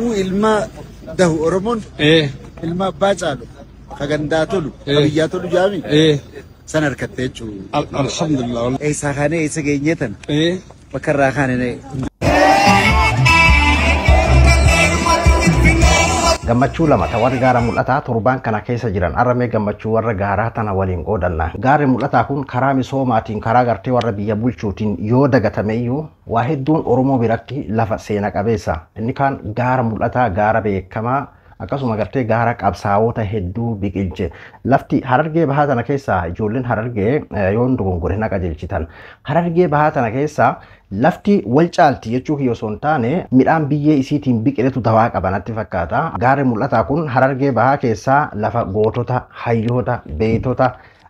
Hogguu ilma dahu Oromoon ilma abbaa caalu ka gandaa tolu ka biyyaa tolu jaami san harkatte jechuudha. Alhamdulillah. Eessaa kaanee eessa geenyee tan bakka irraa kaane. Gammachuu lama ta warri gaara mul'ataa torbaan kana keessa jiran arramee gammachuu warra gaaraa tana waliin qoodanna. Gaarri mul'ataa kun karaa misoomaatiin karaa gartee warra biyya bulchuutiin yoo dagatame iyyuu waa hedduun Oromoo biratti lafa seena qabeessa. Inni kaan gaara mul'ataa gaara beekamaa akkasuma gartee gaara qabsaa'ota hedduu biqilche. Lafti Harargee bahaa tana keessa ijoolleen Harargee yoon dogongore na qajeelchitan. Harargee bahaa tana keessa lafti wal caalti jechuu kiyya osoo hin taane midhaan biyyee isiitiin biqiletu dawaa qaba natti fakkaata. Gaarri mul'ataa kun Harargee bahaa keessaa lafa gootota, hayyoota, beektota,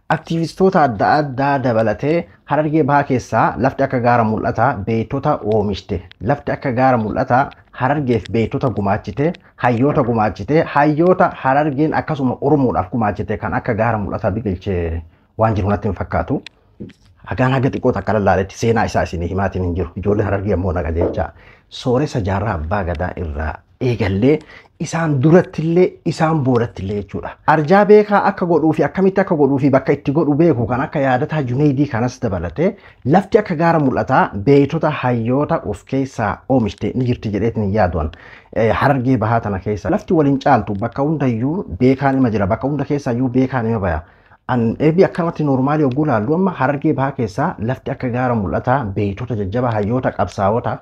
aktiivistoota adda addaa dabalatee Harargee bahaa keessaa lafti akka gaara mul'ataa beektota oomishte. Lafti akka gaara mul'ataa Harargeef beektota gumaachite, hayyoota gumaachite, hayyoota Harargeen akkasuma Oromoodhaaf gumaachite kan akka gaara mul'ataa biqilche waan jiru natti hin fakkaatu. Hagaan haga xiqqoo takka lallaaletti seenaa isaa isinii himaatiin hin jiru. Ijoolleen Harargee ammoo na qajeelcha. Sooressa jaarraa abbaa gadaa irraa eegallee isaan durattillee isaan boodattillee jechuudha. Arjaa beekaa akka godhuu fi akkamitti akka godhuu fi bakka itti godhu beeku kan akka yaadataa Junaydii kanas dabalatee lafti akka gaara mul'ataa beektota hayyoota of keessaa oomishte ni jirti jedheetiin hin yaaduan. Harargee bahaa tana keessa lafti waliin caaltu bakka hundayyuu beekaan ima jira, bakka hunda keessaayyuu beekaan ima baya. An eebi akkanumatti noormaalii hogguu laallu amma Harargee bahaa keessaa lafti akka gaara mul'ataa beektota jajjabaa hayyoota qabsaa'ota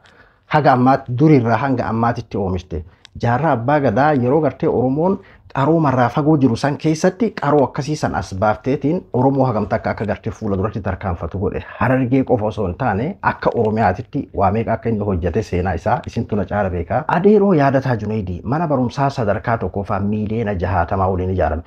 haga ammaatti durirraa hanga ammaatitti oomishte. Jaarraa abbaa gadaa yeroo gartee Oromoon qaroomarraa fagoo jiru san keessatti qaroo akkasii san as baafteetiin Oromoo hagam takka akka gartee fuula duratti tarkaanfatu godhe. Harargee qofa osoo hin taane akka Oromiyaatitti waa meeqa akka inni hojjete seenaa isaa isintu na caala beekaa. Adeeroo yaadataa Junaydii mana barumsaa sadarkaa tokkoffaa 60,000,000 waliin ijaarame.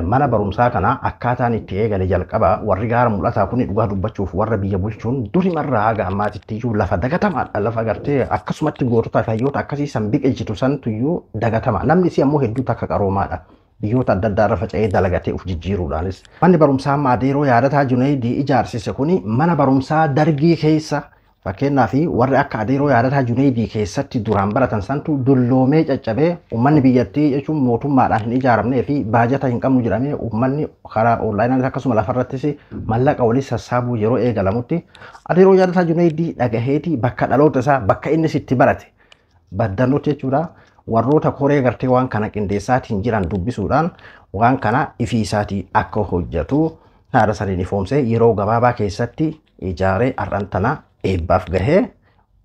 Mana barumsaa kana akkaataan itti eegale jalqaba warri gaara mul'ataa kun dhugaa dubbachuuf warra biyya bulchuun durimarraa haga ammaatitti iyyuu lafa dagatamaadha. Lafa gartee akkasumatti gootota fi hayyoota akkasii san biqilchitu santu iyyuu dagatama. Namni si ammoo hedduu takka qaroomaadha. Biyyoota adda addaa irra faca'ee dalagatee of jijjiiruudhaanis. Manni barumsaa amma Adeeroo yaadataa Junaydii ijaarsise kuni mana barumsaa dargii keessa fakkeenyaaf warri akka Adeeroo yaadataa Junaydii keessatti duraan baratan santu dulloomee caccabee uummanni biyyattii jechuun mootummaadhaan hin ijaaramnee fi baajata hin qabnu jedhamee uummanni karaa onlaayinaan akkasuma lafarrattis mallaqa walii sassaabuu yeroo eegalamutti Adeeroo yaadataa Junaydii dhagaheetii bakka dhaloota isaa bakka inni sitti barate baddannootti jechuudha. Warroota koree gartee waan kana qindeessaatiin jiran dubbisuudhaan waan kana ifii isaatii akka hojjetu haala saniin ifoomsee yeroo gabaabaa keessatti ijaaree har'an tana eebbaaf gahee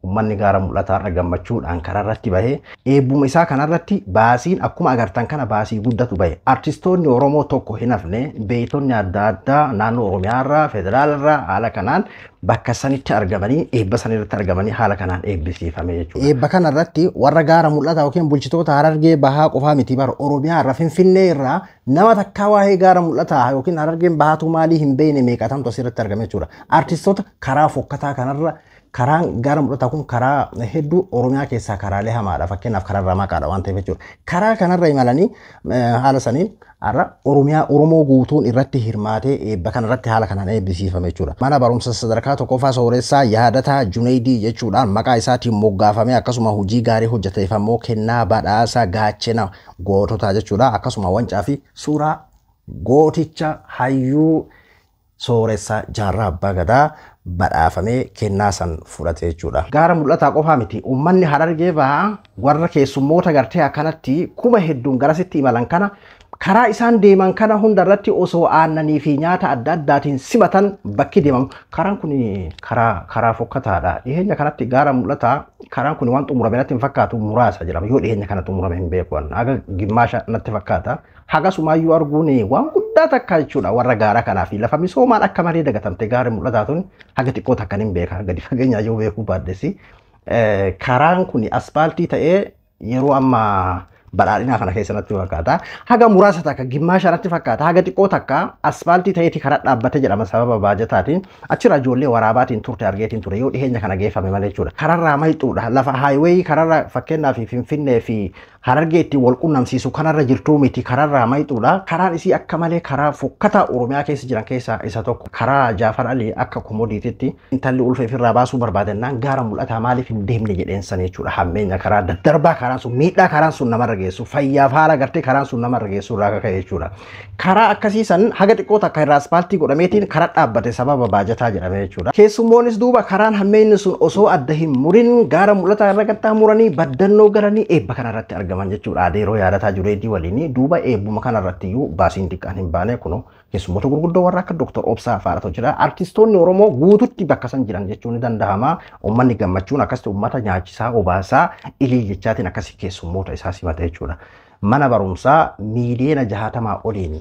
uummanni gaara mul'ataa irra gammachuudhaan karaa irratti bahee eebbuma isaa kanarratti baasiin akkuma agartan kana baasii guddatu bahe. Artistoonni Oromoo tokko hin hafne beektonni adda addaa naannoo Oromiyaarraa federaalarraa haala kanaan bakka sanitti argamanii eebba sanirratti argamanii haala kanaan eebbisiifame jechuudha. Eebba kanarratti warra gaara mul'ataa yookiin bulchitoota Harargee bahaa qofaa miti bara Oromiyaa irraa Finfinnee irraa nama takkaa waa'ee gaara mul'ataa yookiin Harargeen bahaatu maalii hin beekne meeqatamtu asirratti argame jechuudha. Artistoota karaa fokkataa kanarra karaan gaara mul'ataa kun karaa hedduu Oromiyaa keessaa karaalee hamaadha. Fakkeenyaaf karaa irraa maqaadha waan ta'eef jechuudha. Karaa kanarra imalanii haala saniin har'a Oromiyaa Oromoo guutuun irratti hirmaatee eebba kanarratti haala kanaan eebbisiifame jechuudha. Mana barumsa sadarkaa tokkoffaa sooressaa yaadataa Junaydii jechuudhaan maqaa isaatiin moggaafame akkasuma hojii gaarii hojjeteef ammoo kennaa badhaasa gaachena goototaa jechuudha. Akkasuma wancaa fi suuraa gooticha hayyuu sooressaa jaarraa abbaa gadaa badhaafamee kennaa san fudhate jechuudha. Gaara mul'ataa qofaa miti. Uummanni Harargee bahaa warra keessummoota gartee akkanatti kuma hedduun garasitti imalan kana karaa isaan deeman kana hundarratti osoo aannanii fi nyaata adda addaatiin simatan bakki deemamu. Karaan kun karaa fokkataadha. Dhiheenya kanatti gaara mul'ataa karaan kun waan xumurame natti hin fakkaatu muraasa jedhama. Yoo dhiheenya kana xumurame hin beeku. Haga gimmaasha natti fakkaata. Haga sumaayyuu arguun waan guddaa takka jechuudha warra gaara kanaa fi lafa misoomaan akka malee dagatamte gaarri mul'ataa tun haga xiqqoo takka hin beeka. Gadi fageenyaa yoo beekuu baaddes. Karaan kun aspaaltii ta'ee yeroo amma Badhaadhinaa kana keessa natti fakkaata. Haga muraasa takka gimmaasha natti fakkaata. Haga xiqqoo takka asfaaltii ta'eeti karaa dhaabbate jedhama sababa baajataatiin. Achirra ijoollee waraabaatiin turte argeetiin ture yoo dhiheenya kana geeffame malee jechuudha. Kararraa mayxuudha. Lafa haayiweeyii kararra fakkeenyaaf Finfinnee fi Harargee ittiin wal qunnamsiisu kanarra jirtuu miti kararraa mayxuudha. Karaan isii akka malee karaa fokkataa Oromiyaa keessa jiran keessaa isa tokko. Karaa Jaafar Alii akka komodiititti intalli ulfa ofirraa baasuu barbaadannaan gaara mul'ataa maaliif hin deemne jedheen san jechuudha. Hammeenya karaa daddarbaa karaan sun miidhaa karaan sun namarra geessu fayyaaf haala gartee karaan sun namarra geessu irraa ka'e jechuudha. Karaa akkasii san haga xiqqoo takka irraa aspaaltii godhameetiin karaa dhaabbate sababa baajataa jedhame jechuudha. Keessummoonis duuba karaan hammeenyi sun osoo adda hin murin gaara mul'ataa irra qaxxaamuranii baddannoo galanii eebba kanarratti argaman jechuudha. Adeeroo yaadataa Junaydii waliin duuba eebbuma kanarratti iyyuu baasiin xiqqaan hin baane kunoo keessummoota gurguddoo warra akka Dr. Obsaa fa'aatu jira. Artistoonni Oromoo guututti bakka san jiran jechuun ni danda'ama. Uummanni gammachuun akkasitti uummata nyaachisaa obaasaa ilii jechaatiin akkasii keessummoota isaa simata jechuudha. Mana barumsaa miiliyoona 60 oliin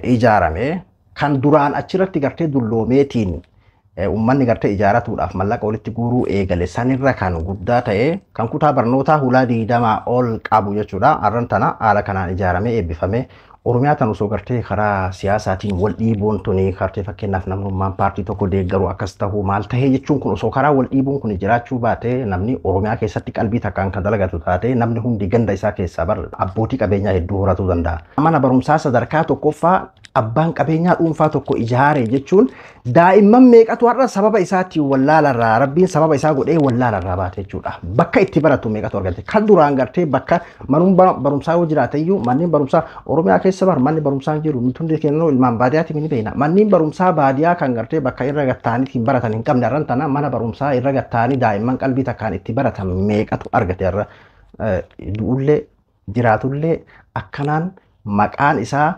ijaarame kan duraan achirratti gartee dulloomeetiin uummanni gartee ijaaratuudhaaf mallaqa walitti guuruu eegale sanirra kan guddaa ta'e kan kutaa barnootaa hulaa 20 ol qabu jechuudha. Har'an tana haala kanaan ijaaramee eebbifame. Oromiyaa tan osoo gartee karaa siyaasaatiin wal dhiibuun tuni gartee fakkeenyaaf namnummaan paartii tokko deeggaru akkas ta'uu maal tahee jechuun kun osoo karaa wal dhiibuun kun jiraachuu baate namni Oromiyaa keessatti qalbii takkaan kan dalagatu taate namni hundi ganda isaa keessaa bar abbootii qabeenyaa hedduu horatuu danda'a. Mana barumsaa sadarkaa tokkoffaa abbaan qabeenyaa dhuunfaa tokko ijaare jechuun daa'imman meeqatu har'a sababa isaatiin wallaalarraa rabbiin sababa isaa godhee wallaalarraa baate jechuudha. Bakka itti baratu meeqatu argate. Kan duraan gartee bakka manuun barumsaa yoo jiraate iyyuu manneen barumsaa Oromiyaa keessa bar manni barumsaa hin jiru. Nuti hundi kennuu ilmaan baadiyyaatti ni beekna. Manneen barumsaa baadiyyaa kan gartee bakka irra gatta'anii ittiin baratan hin qabne har'an tana mana barumsaa irra gatta'anii daa'imman qalbii takkaan itti baratan meeqatu argate har'a. Du'ullee jiraatullee akkanaan maqaan isaa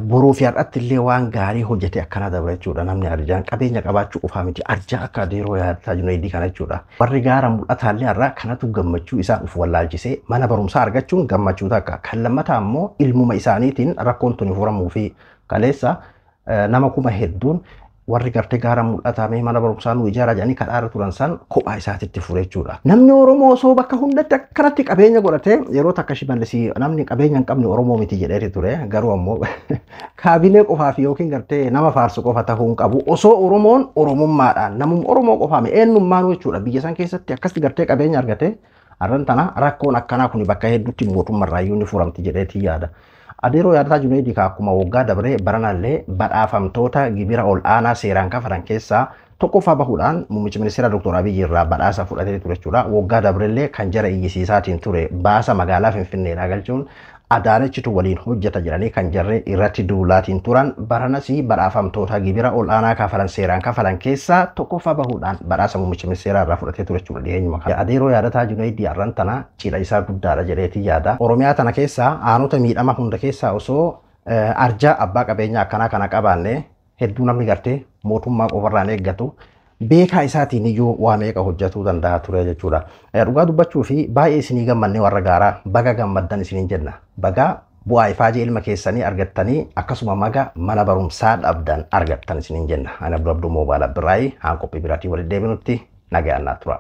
boruu fi har'atti illee waan gaarii hojjete akkana dabra jechuudha. Namni arjaan qabeenya qabaachuu qofaa miti arjaa akka adeeroo yaadataa Junaydii kana jechuudha. Warri gaara mul'ataallee har'a kanatu gammachuu isaan uf wallaalchisee mana barumsaa argachuun gammachuu takka. Kan lammataa immoo ilmuma isaaniitiin rakkoon tuni furamuu fi kaleessa nama kuma hedduun warri gartee gaara mul'ataa mee mana barumsaa nu ijaaraa jedhanii kadhaarra turan san kophaa isaatitti fure jechuudha. Namni Oromoo osoo bakka hundatti akkanatti qabeenya godhatee yeroo takka Shimallis namni qabeenya hin qabne Oromoo miti jedheeti ture. Garuu ammoo kaabinee qofaaf yookiin gartee nama faarsu qofa ta'uu hin qabu. Osoo Oromoon Oromummaadhaan namuma Oromoo qofaame eenyummaanuu jechuudha. Biyya san keessatti akkasitti gartee qabeenya argate har'an tana rakkoon akkanaa kun bakka hedduutti mootummaarraayyuu ni furamti jedheeti yaada. Adeeroo yaadataa Junaydii akkuma waggaa dabree baranallee badhaafamtoota gibira ol aanaa seeraan kafalan keessaa tokkoffaa bahuudhaan muummicha ministeera Dr. Abiyyi irraa badhaasa fudhatee ture jechuudha. Waggaa dabrellee kan jara iyyisiisaatiin ture baasa magaalaa Finfinneedhaa galchuun Adaanechitu waliin hojjeta jedhanii kan jarri irratti duulaatiin turan baranas badhaafamtoota gibira ol aanaa kafalan seeraan kafalan keessaa tokkoffaa bahuudhaan badhaasa muummicha ministeeraa irraa fudhatee ture jechuudha dhiyeenyuma kana. Adeeroo yaadataa Junaydii har'an tana cidha isaa guddaadha jedheetii yaada. Oromiyaa tana keessaa aanota miidhama hunda keessaa osoo arjaa abbaa qabeenyaa akkanaa kana qabaanne hedduu namni gartee mootummaa qofarraan eeggatu beekaa isaatiin iyyuu waa meeqa hojjetuu danda'a ture jechuudha. Dhugaa dubbachuu fi baay'ee isinii gammannee warra gaaraa baga gammaddan isiniin jenna. Baga bu'aa ifaajee ilma keessanii argattanii akkasuma maga mana barumsaa dhabdan argattan isiniin jenna. Ani Abduu Abduu Moobaala Birraayii haan qophii biraatii walitti deebinutti nagaan naa tura.